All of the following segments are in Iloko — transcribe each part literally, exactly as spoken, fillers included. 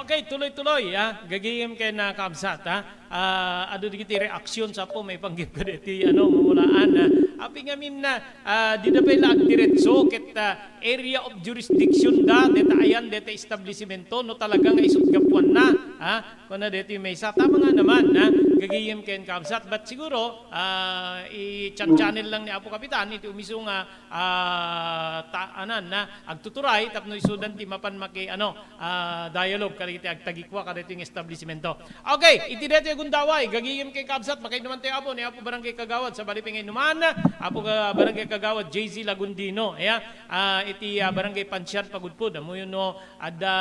Okay, tuloy-tuloy, ah, gagayem ken, ah, kabsat, ah. Ah, adu dagiti reaksyon sa po maipanggep kadagiti, ano, mamulaan, ah. Apay ngamin na, ah, dida pay la agdiretso ket, ah, area of jurisdiction da, deta ayan, deta establisimento, no talaga nga isut gapuanna, ah. Kuna deti maysa, tama nga naman, ah, gagayem ken kabsat, but siguro, ah, i-chan-channel lang ni Apo Kapitan, iti umiso nga, ah, ta-, anan, na agtuturay tapno isudan ti mapan maki-, ano, ah, dialogue kadagiti agtagikua kadagiti nga establisimento. Okay, iti daytoy a gundaway, gagayem ken kabsat, makainnuman tayo, Apo, ni Apo Barangay Kagawad, sabali pay nga innuman, Apo ka-, Barangay Kagawad J Z Lagundino, ya, ah, iti, ah, Barangay Pansian Pagudpud, ammoyo no adda,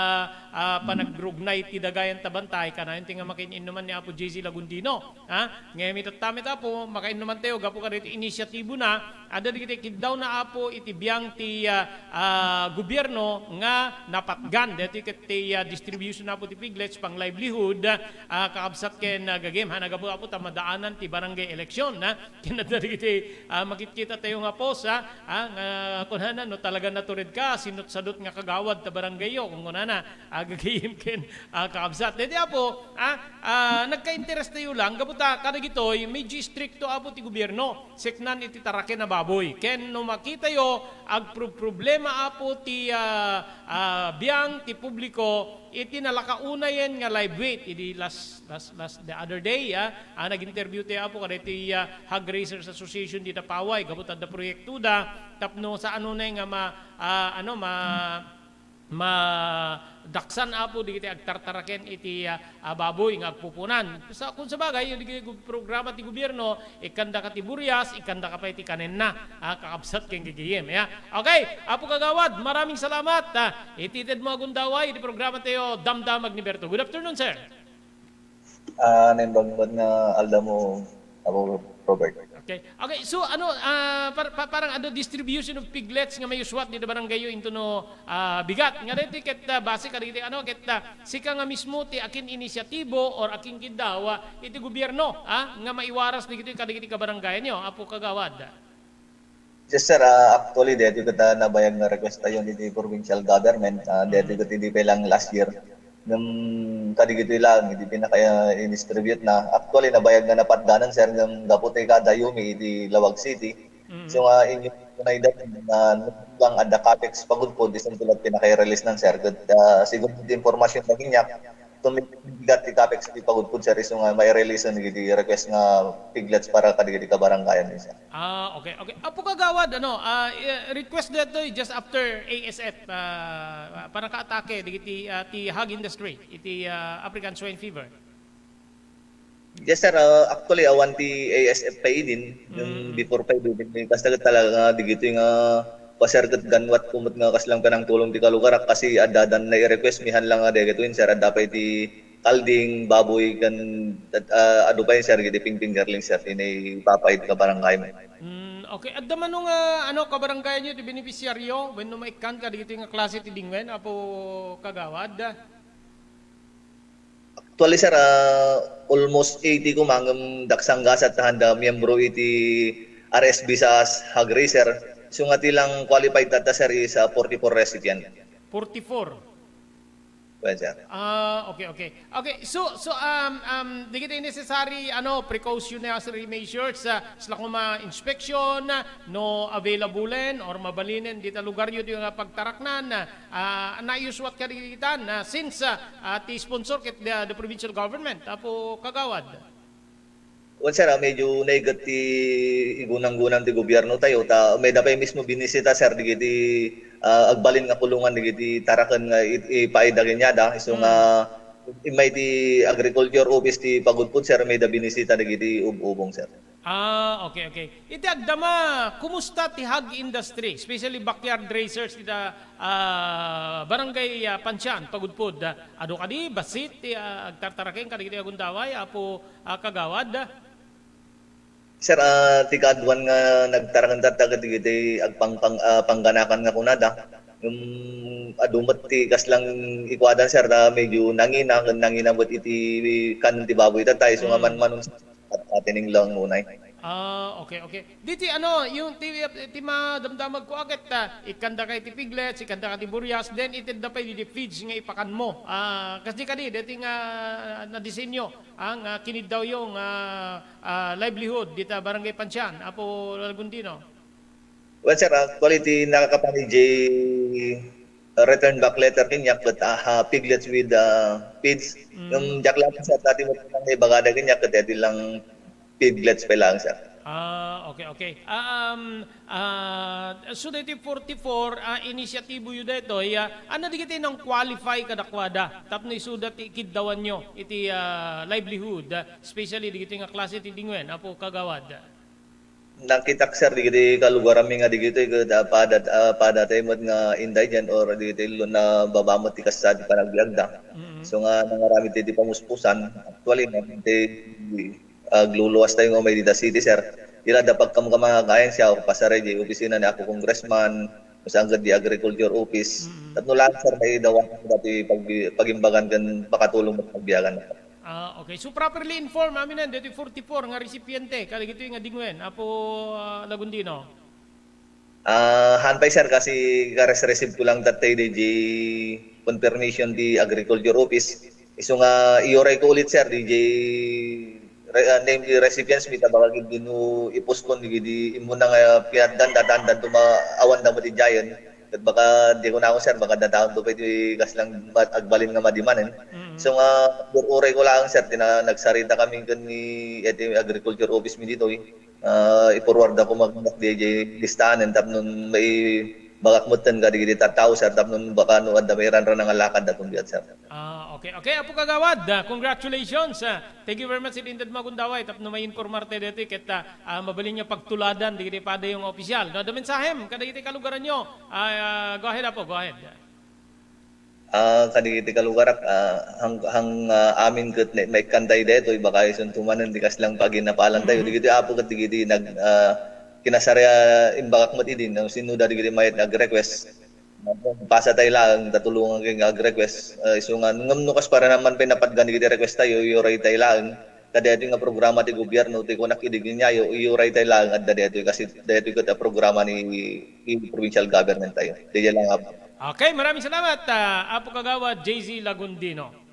ah, panagrugnay ti dagayan ta bantay, kanayon ti nga makiinnuman ni Apo J Z Lagundino. Ha? Ngem itatta met, Apo, makainnuman tayo gapu kadagiti inisyatibona, adda dagiti kiddawna, Apo, iti biang ti, ah, ah, gobierno nga napatgan daytoy ket ti, ah, distribution, Apo, ti piglets, pang-livelihood, ah, kakabsat ken, ah, gagayem. Ha, nagapu, Apo, ta madaanan ti barangay election, ha? Ken adda dagiti, ah, makitkita tayo nga post, ha? Ah, nga kunana, no talaga natured ka, sinutsadot nga kagawad ta barangayyo, kun kunana, ah, gagayem ken, ah, kakabsat. Daytoy, Apo, ah, ah, nagkainteres tayo lang, gapu ta kadagitoy, medyo istrikto, Apo, ti gobierno, seknan iti taraken a baboy. Ken no makitayo, agproproblema, Apo, ti, ah, ah, biang ti publiko, iti nalakaunayen nga live weight, idi last, last, last, the other day, ah, ah, nag-interview tayo, Apo, kadagiti, ah, Hog Raisers Association dita Paway, gapu ta adda proyektoda, tapno saan unay nga ma-, ah, ano, ma-, madaksan, Apo, dagiti agtartaraken iti, ah, ah, baboy nga agpupunan. Sa, kun sabagay, dagiti gu-, programa ti gobierno, ikkandaka ti burias, ikkandaka pay ti kanenna, ah, kakabsat ken gagayem, ya. Okay, Apo Kagawad, maraming salamat, ah, iti itedmo a gundaway iti programa tayo, Damdamag ni Berto. Good afternoon, sir. Ah, naimbag met nga aldawmo, Apo Robert. Okay. Okay, so ano, ah, par-, pa-, parang ano, distribution of piglets nga mayuswat dita barangayyo into no, ah, bigat. Nga daytoy ket, ah, base kadagiti ano, ket, ah, sika nga mismo ti akin inisyatibo or akin kiddaw, ah, iti gobierno, ah, nga maiwaras dagitoy kadagiti kabarangayanyo, Apo Kagawad? Yes, sir. Ah, actually, daytoy ket, ah, nabayag nga request tayo iti provincial government. Ah, daytoy ket idi pa lang last year. Ngem kadagitoy lang, idi pinaka-, in-distribute na. Actually, nabayag nga napatganan, sir, ngem gapu ti kadayumi iti Laoag City. Mm. So, nga inyo na ida nga lang adda capex pagudpod, isunto la pinaka-release nan, sir. Ket, ah, sigun ti impormasyon na kaniak, tumibigat ti capex ti pagudpod, sir, isu nga mai-release iti request nga piglets para kadagiti kabarangayan, sir. Ah, okay, okay. Apo Kagawad, ano, ah, i-, request daytoy just after A S F, ah, para kaatake dagiti, ah, ti hog industry, iti, ah, African swine fever. Yes, sir. Ah, actually, awan ti A S F pa idin. Yung Mm. before pa idin, eh, basta ket talaga nga digitoy nga pasar ket ganwat kumot nga kaslang panangtulong ti kalugarak kasi adda dan na i-request mi han lang nga dagitoy, sir. Adda pay ti kalding, baboy, kan, ah, adu pay, sir, giti ping-, fingerling, sir, ti naipapay ti kabarangay mi. Mm, okay. Adda mano nga, ano, kabarangayanyo ti benepisyaryo wenno maikkan kadagitoy nga klase ti dingwen, Apo Kagawad? Actually, sir, ah, almost eighty koma ngem daksanggasat ta handa miyembro iti R S B sa as hog raiser. So nga ti lang qualified tatta, sir, is, ah, forty-four recipient. Forty-four? Well, sir. Ah, okay, okay. Okay, so, so, um, um, dagiti necessary, ano, precautionary measures, ah, sila kuma inspection, no available or mabalinen dita lugaryo ti nga pagtaraknan, ah, naayuswat kadagiti tan, ah, since, ah, ah, ti sponsor ket the, the provincial government, Apo Kagawad. Well, sir, ah, medyo naigat ti igunang-gunang ti gobierno tayo, ta mayda pay mismo binisita, sir, digiti, ah, agbalin nga kulungan digiti taraken nga it-, ipaay da kaniada. Isu nga Mm. immay ti agriculture office ti pagudpod, sir, mayda binisita digiti ub-ubong, sir. Ah, okay, okay. Iti agdama, kumusta ti hog industry, especially backyard raisers dita, ah, Barangay, ah, Pansian, Pagudpod? Adu kadi bassit ti, ah, agtartaraken kadagiti agundaway, Apo, ah, Kagawad? Sir, ah, ti kaaduan nga nagtaraken tatta ket dagiti agpang-, pang-, ah, pangganakan nga kunada. Ngem adu met ti kaslang ikuadan, sir, ta medyo nangina, ken nangina met iti kanen ti baboy tatta, isu nga Mm. manmanon, sir, at atin lang unay. Ah, okay, okay. Diti ano, yung ti, ti madamdamag ko aket, ah, ikandaka iti piglets, ikandaka ti burias, then itedda pay di feeds nga ipakanmo. Ah, kas di kadi, deti nga nadisenyo ang, ah, kiniddaw yung, ah, ah, livelihood dita Barangay Pancian, Apo Lagundino. Well, sir, actually, ti nakakapanay jay return back letter kaniak ket, ah, piglets with, ah, feeds. Mm. Ngem diak lang, sir, dati mo lang ibagada kaniak ket iti lang piglets pa lang, sir. Ah, okay, okay. Ah, um, ah, so daytoy forty-four, ah, inisyatibo yu daytoy, ah, ania dagiti nang-qualify kadakuada tapno isuda ti ikiddawanyo iti, ah, livelihood, ah, especially dagiti nga klase ti dingwen, Apo Kagawad? Nakitak, sir, digiti kalugaranmi nga digitoy ket, ah, pada, ah, pada tayo met nga indigent or digiti lo-, nababa met ti kasta ti panagbiagda. Mm. So nga nangaramid ti, ti pamuspusan. Actually, nga ti, ah, agluluwas tayo nga umay dita city, sir. Ila da pagkamkamangagayan siya o pasare di opisina ni Apo Congressman, o saan ka di agriculture office. Mm. Tapno lang, sir, may dawan dati pag-, pagimbagan kan makatulong at pagbiagan. Ah, okay. So, properly informed, amin, daytoy forty-four nga recipiente, kadagitoy nga dingwen, Apo, ah, Lagundino? Ah, han pay, sir, kasi kares-receive ko lang tattay di jay confirmation di Agriculture Office. Isu nga, iyuray ko ulit, sir, di jay re-, ah, name di recipients, mi ta baka gid dino ipuskon, di, di, imuna nga pinaddan, datan, dan tuma-, awan da mo di jayon. Ket baka di ko na ako, sir, baka dadaon to pay ti kaslang ma-, agbalin nga madimanen. Mm. So nga, ur-uray ko lang, sir, tina-, nagsarita kami ken ni, iti agriculture office mi ditoy. Ah, i-forward ako mag-, di, di listahan tapno maibagak metten kadagiti tattao, sir, tapno baka no adda mairanran nga lakad da tumbiat, sir. Ah, okay. Okay, Apo Kagawad, ah, congratulations. Ah, thank you very much iti inted mo a gundaway tapno mainformarte daytoy ket, ah, ah, mabalin nga pagtuladan dagiti padayo nga opisyal. No, adda mensahem kadagiti kalugaranyo. Ah, ah, go ahead, Apo, go ahead. Ah, kadagiti kalugarak, ah, hang-, hang-, ah, amin ket na-, maikkantay daytoy, baka isunto manen ti kaslang paginapalan tayo. Mhm. Dagiti apo ket dagiti nag-, ah, kinasari-, ah, imbagak met idi, no, sino da dagiti mayat nga ag-request. Pasa tayo laeng, tatulungan kayo nga ag-request. Ah, isu nga, ngem no kas para naman pay napatgan dagiti request tayo, iyuray tayo laeng. Ta daytoy nga programa ti gobyerno, ti kunak idi giniayo, iyuray tayo laeng adda daytoy kasi daytoy ket a programa ni, ni provincial government tayo. Daytoy lang, Apo. Okay, maraming salamat, ah, Apo Kagawad J Z Lagundino.